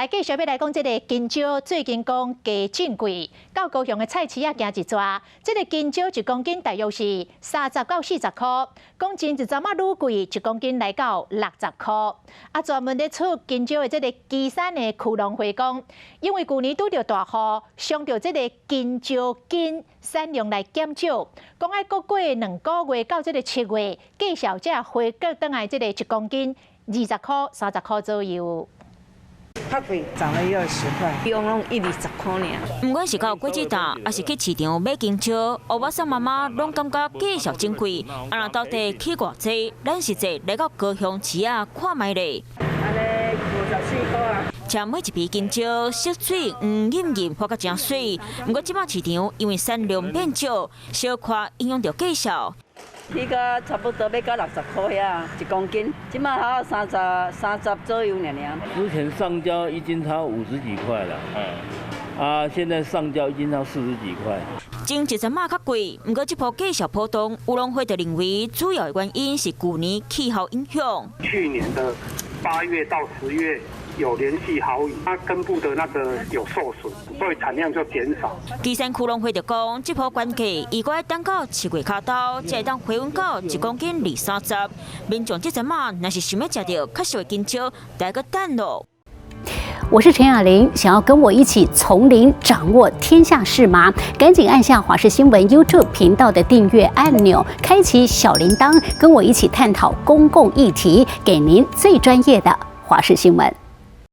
來繼續欲來講這个香蕉，最近講加真貴，到高雄的菜市仔行一逝，這个香蕉1公斤大約是30到40箍，講前一陣仔愈貴，1公斤來到60箍。啊，專門咧出香蕉的這个旗山的區農會講，因為舊年拄著大雨，傷著這个香蕉根產量來減少，講愛閣過2個月到這个7月，價數才回過轉來這个1公斤20箍、30箍左右。較貴，漲了一二十塊，比往攏一二十箍爾。毋管是到果子店，抑是去市場買香蕉，歐巴桑媽媽攏感覺價數真貴。啊，若到底起偌濟？咱實際來到高雄市仔看覓咧。按呢54箍啊。食每一皮香蕉，色水黃豔豔，發覺誠媠。毋過這擺市場因為產量變少，小可影響著價數。起到差不多欲到60箍遐，1公斤，這擺還30左右爾爾。之前上交一斤差50幾塊了，啊，現在上交一斤差40幾塊。前一陣仔較貴，毋過這波價數波動，有農會就認為主要的原因是舊年氣候影響。去年的8月到10月有連續豪雨，它根部的那個有受損，所以產量就減少。旗山區農會就講，這波懸價預計等到7月跤頭，才會當回穩到1公斤二三十。民眾這陣仔若是想欲食著較俗的香蕉，得閣等囉。我是陳雅玲，想要跟我一起從零掌握天下事嗎？趕緊按下華視新聞 YouTube 頻道的訂閱按鈕，開啟小鈴鐺，跟我一起探討公共議題，給您最專業的華視新聞。